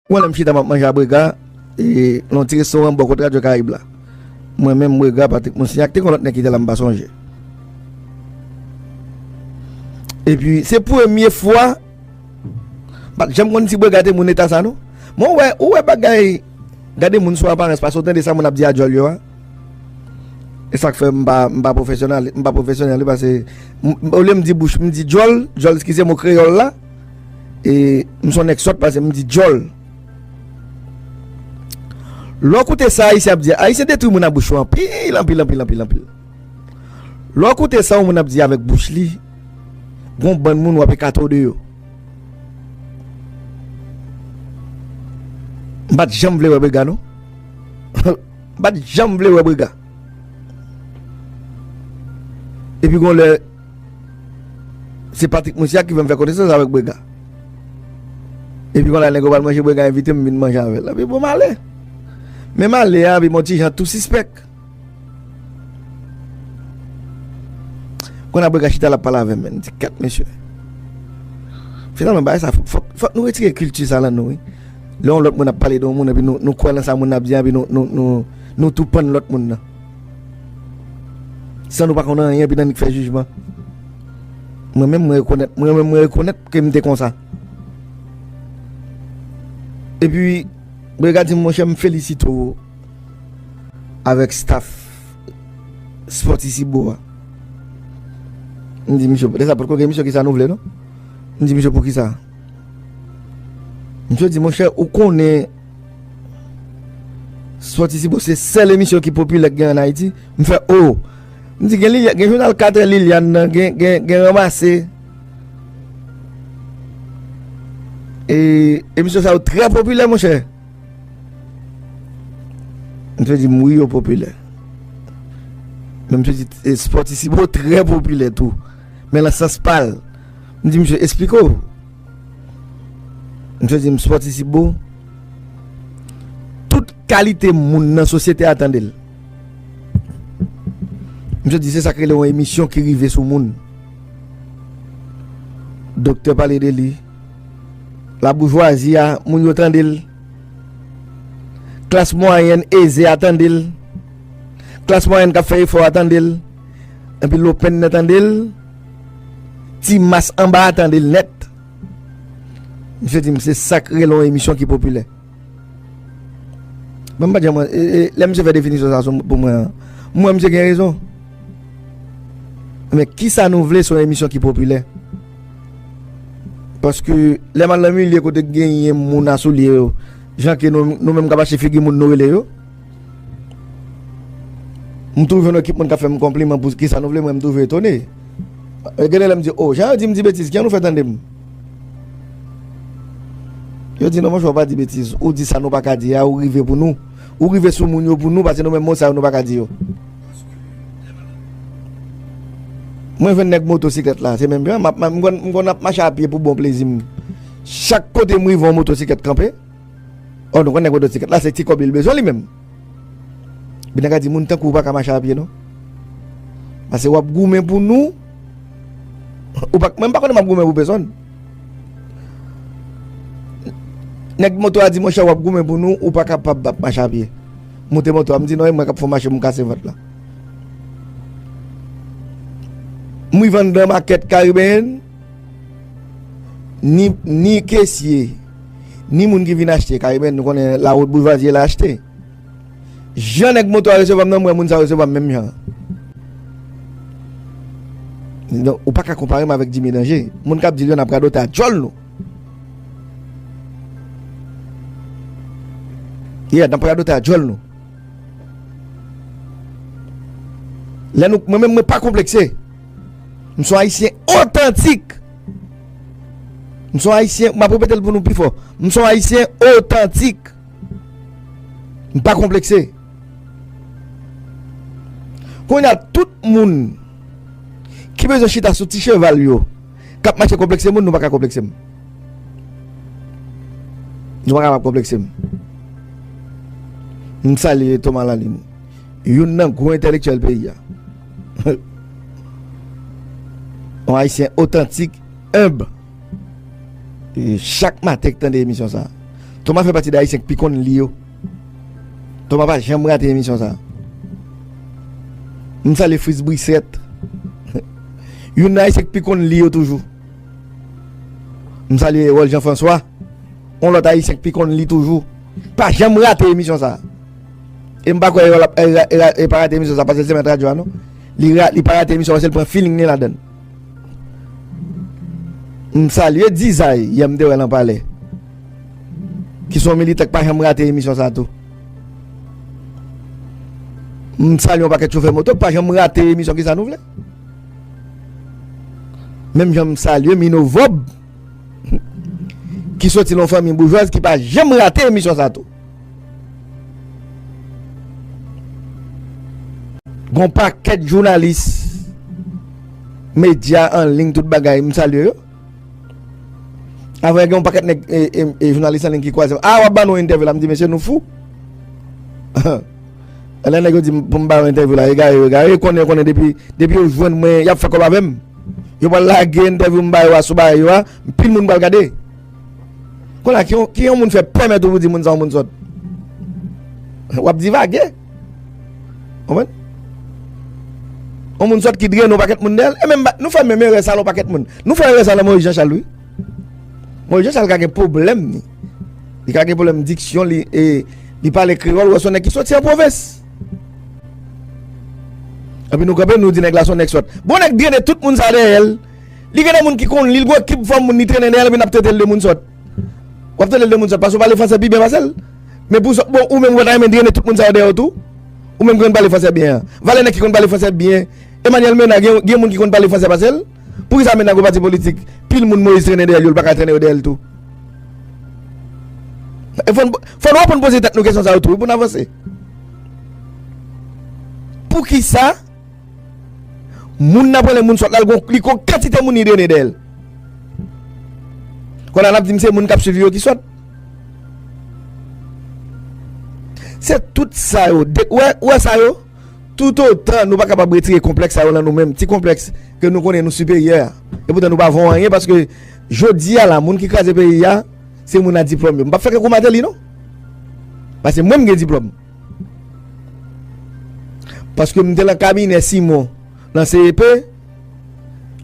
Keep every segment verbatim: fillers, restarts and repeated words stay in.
Mwen, lè m chita m ap manje a Brega, e, nan yon ti restoran bò kot Radyo Karib la. Mwen menm, Brega, Patrick Moussignac, te gen lòt nèg ki te la, m pa sonje. Epi, se premye fwa, m pa t janm konn si Brega te moun eta sa, non. Men ou wè, ou wè bagay, gade moun sou aparans, paske ou tande sa moun ap di a djòl yo a. E sa k fè m pa, m pa pwofesyonal, m pa pwofesyonèl, wi, paske m, olye m di bouch, m di djòl, djòl, eskize mo kreyòl la, e m se yon nèg sòt, paske m di djòl. Lè w koute sa Ayisyen ap di, Ayisyen detwi moun ak bouch yo anpil, anpil, anpil, anpil, anpil. Lè w koute sa yon moun ap di avèk bouch li, gon bann moun w ap ekate w de yo. M pa t janm vle wè Brega, non. M pa t janm vle wè Brega. Epi gon lè, se Patrick Moussignac ki fè m fè konesans avèk Brega. Epi gon lè nèg yo pral manje, Brega envite m vin manje avè l. Epi bon, m ale. Men m ale a, epi m yon ti jan tou sispèk. Konn ap Brega chita l ap pale avè m, men m di, kèt mesye. Finalman, bagay sa, fòk, fòk, fòk nou retire kilti sa lan nou, wi. Lè yon lòt moun ap pale de yon moun, epi nou, nou kwè nan sa moun nan ap di a, epi nou, nou, nou, nou tou pann lòt moun nan. San nou pa konn anyen, epi n annik fè jijman. Mwen menm, mwen rekonèt, mwen menm, mwen rekonèt ke m te konsa. Epi, Brega di m, monchè, m felisite w avèk staff Spòtisibo a. M di misye, lè sa potko gen emisyon, kisa nou vle, non? M di misye, poukisa? Misye di, monchè, ou konnen Spòtisibo se sèl emisyon ki popilè k gen ann Ayiti. M fè, o! M di, gen Lili-, gen jounal katrè Liliane nan, gen, gen, gen Ranmase. E emisyon sa yo trè popilè, monchè. Misye di m, wi, yo popilè. Men misye di, e, Spòtisibo trè popilè tou. Men nan sans pa l. M di misye, esplike w. Misye di m, Spòtisibo, tout kalite moun nan sosyete a tande l. Misye di, se sa k rele yon emisyon ki rive sou moun. Doktè pale de li. Laboujwazi a, moun yo tande l. Klas mwayèn eze a tande l. Klas mwayèn k ap fè efò a tande l. Epi lopenn nan tande l. Ti mas anba a tande l nèt. Misye di m se sa k rele yon emisyon ki popilè. Mwen m pa t janm, e, e, lè misye fè definisyon sa sou, pou mwen an, m wè misye gen rezon. Men kisa nou vle sou yon emisyon ki popilè? Paske lè m al nan milye kote k genyen moun a soulye yo, jan ke nou, nou menm k ap achte figi moun nou rele yo, m twouve yon ekip moun k ap fè m konpliman pou kisa nou vle, mwen m twouve etone. Gen de lè m di, o, jan yo di m di betiz, kijan nou fè tande m? Yo di, non, monchè, w pa di betiz. Ou di sa nou pa ka di a, ou rive pou nou. Ou rive sou moun yo pou nou, paske nou menm mo sa yo, nou pa ka di yo. Mwen jwenn nèg motosiklèt la, se menm jan, m ap, m konn, m konn ap mache a pye pou bon plezi m. Chak kote m rive, yon motosiklèt kanpe. O, nou konn nèg motosiklèt la, se ti kòb li l bezwen li menm. Epi nèg la di, moun tankou w pa ka mache a pye, non. Paske w ap goumen pou nou. Ou pa, mwen m pa konnen m ap goumen pou pèsonn. Nèg moto a di, monchè, w ap goumen pou nou, ou pa kapab ap mache a pye. Moute moto a, m di, non, e mwen k ap fè w mache pou m kase vant la. M rive anndan makèt Caribbean, ni, ni kesye, ni moun ki vin achte Caribbean, nou konnen lawot boujwazi la achte. Jan nèg moto a resevwa m nan, m wè moun sa resevwa m menm jan. Donk, ou pa ka konpare m avèk Jimmy Danger. Moun k ap di l yo, n ap radote a djòl nou. Yeah, n ap radote a djòl nou. Lè nou, mwen menm, mwen pa konplekse. M se yon Ayisyen otantik. M se yon Ayisyen, m ap repete l pou nou pi fò. M se yon Ayisyen otantik. M pa konplekse. Kounye a, tout moun ki bezwen chita sou ti cheval yo, k ap mache konplekse moun, nou pa ka konplekse m. Nou pa kapab konplekse m. M salye Thomas Laline, youn nan gwo entèlektyèl peyi a. Yon Ayisyen otantik, enb. E chak maten k tande emisyon sa a. Toma fè pati de Ayisyen k pi konn li yo. Toma pa janm rate emisyon sa. M salye Fritz Brissette. Youn nan Ayisyen k pi konn li yo toujou. M salye Erol Jean François. Yon lòt Ayisyen k pi konn li toujou. Pa janm rate emisyon sa. E m pa kwè Erol ap, e, e, e pa rate emisyon sa paske l se mèt radyo a non. Li, ra- li pa rate emisyon paske l pran feeling li ladan l. M salye Dizay, yè m te wè l nan palè. Ki se yon militan k pa janm rate emisyon sa tou. M salye yon pakèt chofè moto k pa janm rate emisyon Kisa nou vle. Menm jan m salye Mino Vob, ki soti nan yon fanmi boujwaz ki pa janm rate emisyon sa tou. Gon pakèt jounalis, medya an liy, tout bagay, m salye yo. Avè gen yon pakèt nèg e, e, e jounalis an liy ki kwaze m. A, w ap ban nou entèvyou la, m di, mesye, nou fou. Lè nèg yo di m pou m ba yo entèvyou la, egare yo egare, konnen yo konnen depi, depi yo jwenn mwen, y ap fè kòb avè m. Yo pral lage entèvyou m ba yo a sou bagay yo a, anpil moun pral gade. Kounye a, ki yon, ki yon moun fè pèmèt ou pou di moun sa yon moun sòt? W ap divage. Konprann? Yon moun sòt ki drennen yon pakèt moun dèyè l. E menm ba- nou fè menm erè sa l yon pakèt moun. Nou fè erè sa l nan Moyiz Janchal wi. Moyiz Janchal ka gen pwoblèm ni. Li ka gen pwoblèm diksyon li e li pale kreyòl, ou wè se yon nèg ki soti an pwovens. Epi nou kanpe nou di nèg la se yon nèg sòt. Bon nèg drennen tout moun sa dèyè l. Li gen de moun ki konn li, l gon ekip fanm moun li trennen dèyè l epi n ap trete l de moun sòt. W ap trete l de moun sòt paske w pale fransè pi byen pase l. Men pou sòt, bon, ou menm ou pa ta renmen drennen tout moun sa yo dèyè w tou? Ou menm ki konn pale fransè byen an. Valè nèg ki konn pale fransè byen. Emmanuel Mena, gen, gen moun ki konn pale fransè pase l? Poukisa Mena gon pati politik, pil moun Moyiz trennen dèyè l yo, l pa ka trennen yo dèyè l tou? E fò n, fò nou aprann poze tèt nou kesyon sa yo tou wi pou n avanse. Poukisa moun nan pran moun sòt la, l gon, li gon kantite moun li drennen dèyè l. Kounye a n ap di m se moun k ap swiv yo ki sòt. Se tout sa yo, de, ou wè, ou wè sa yo, toutotan nou pa kapab retire konplèks sa yo nan nou menm, ti konplèks ke nou konnen nou siperyè a. Epoutan nou pa vo anyen paske jodi a la, moun ki kraze peyi a, se moun a diplòm yo. M p ap fè kè kou Mateli non. Paske mwen m gen diplòm. Paske m te nan kabinè Simon nan C E P,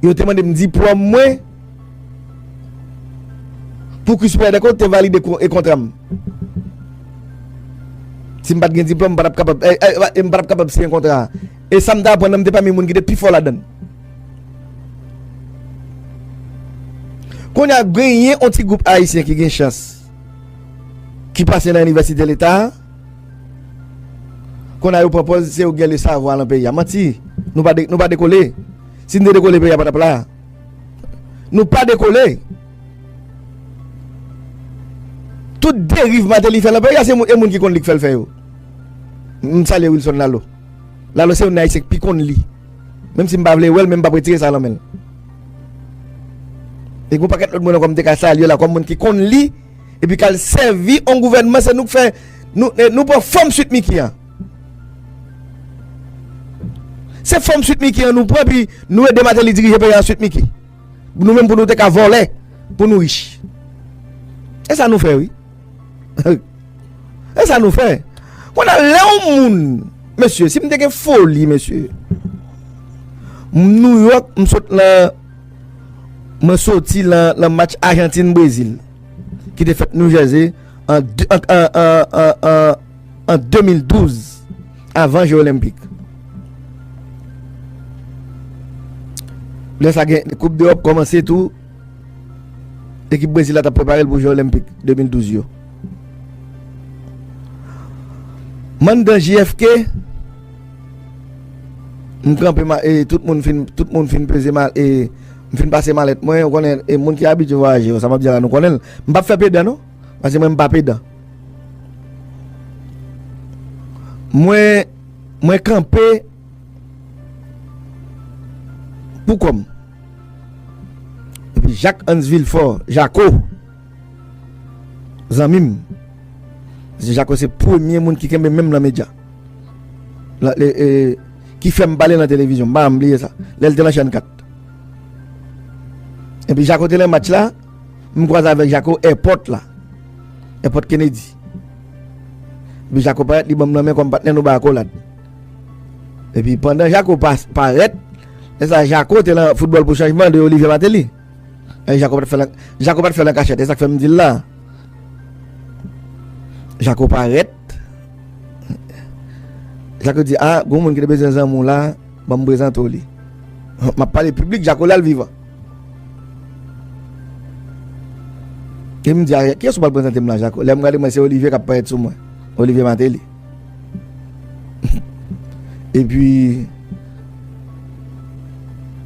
yo te mande m diplòm mwen pou Chris Perdec te valide ko- e kontra m. Si m pa t gen diplòm, m pa t ap kapab, e, e, e, m pa t ap kapab siyen kontra a. E sa m t aprann nan, m te pami moun ki te pi fò ladan l. Kounye a, genyen yon ti gwoup ayisyen ki gen chans, ki pase nan inivèsite leta a, kounye a yo pran pòz se yo gen lesavwa nan peyi a. Manti, nou pa de, nou pa dekole. Si n te dekole, peyi a pa t ap la. Nou pa dekole. Tout deriv Mateli fè nan peyi a, se moun, e moun ki konn li k fè l fè yo. M salye Wilson Lalo. Lalo se youn nan Ayisyen k pi konn li. Menm si m pa vle wè l, men m p ap retire sa nan men l. E gon pakèt lòt moun ankò m te ka salye la kòm moun ki konn li, epi k al sèvi yon gouvènman, se nou k fè, nou, e nou pran fòm Sweet Micky an. Se fòm Sweet Micky an nou pran, epi nou ede Mateli dirije peyi a Sweet Micky. Nou menm pou nou te ka vòlè, pou nou rich. E sa nou fè, wi. E sa nou fè. Kounye a, lè yon moun, mesye, si m te gen foli, mesye, m New York, m sot nan, mwen soti nan, nan match Ajantin-Brezil, ki te fèt New Jersey, an de, an, an, an, an, an, an de mil douz, avan Je Olenpik. Lè sa gen Koup Dewòp kòmanse tou, ekip Brezil la t ap prepare l pou Je Olenpik de mil douz yo. M anndan J F K, m kanpe, ma- e tout moun fin, tout moun fin peze ma- e m fin pase malèt mwen, ou konnen, e moun ki abitye vwayaje yo, sa m ap di a la, nou konnen l. M p ap fè pedan non, paske mwen m pa pedan. Mwen, mwen kanpe pou kò m. Epi Jacques Hans Vilfort, Jako, zanmi m. Paske Jako se premye moun ki kenbe men m nan medya. Lan, e, e, ki fè m pale nan televizyon. M pa janm bliye sa. Lè l te nan chèn kat. Epi Jako te nan match la, m kwaze avèk Jako èpòt la. Èpòt Kennedy. Epi Jako parèt, li ban m lanmen kòm patnè, nou bay akolad. Epi pandan Jako pa, parèt, lè sa Jako te lan Foutbòl pou Chanjman de Olivier Martelly. E Jako pa t fè l an, Jako pa t fè l an kachèt, e sa k fè m di l la. Jako parèt. Jako di, "A, gon moun ki te bezwen zanmi w la, ban m prezante w li." M ap pale piblik, Jako la l vivan. E m di, "A, kiyès ou pral prezante m la, Jako?" Lè m gade, mwen, se Olivier k ap parèt sou mwen. Olivier Martelly. Epi,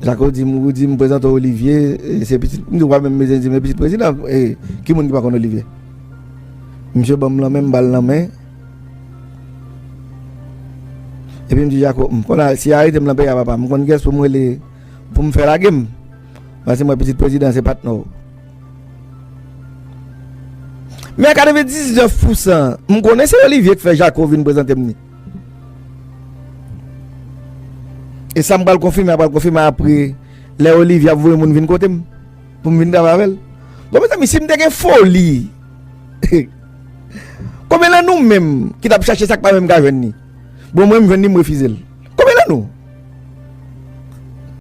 Jako di m, "Ou di m prezante w Olivier, e, se pitit," m di, "Ou pa menm bezwen di m, e pitit prezidan, e, ki moun ki pa konn Olivier?" Misye ban m lanmen, m ba l lanmen. Epi m di, "Jako, m konn al, si y arete m lan peyi a, papa, m konn kiyès pou m rele, pou m fè lage m. Paske mwen pitit prezidan, se patnè w." Men a katrevendiznèf pousan, m konnen se Olivier k fè Jako vin prezante m li. E sa m pral konfime, a pral konfime apre, lè Olivier ap voye moun vin kote m, pou m vin travay avè l. Bon, mezanmi, si m te gen foli, konbyen nan nou menm ki t ap chache sa k pa menm ka jwenn li? Bon, mwen, m jwenn li, m refize l. Konbyen nan nou?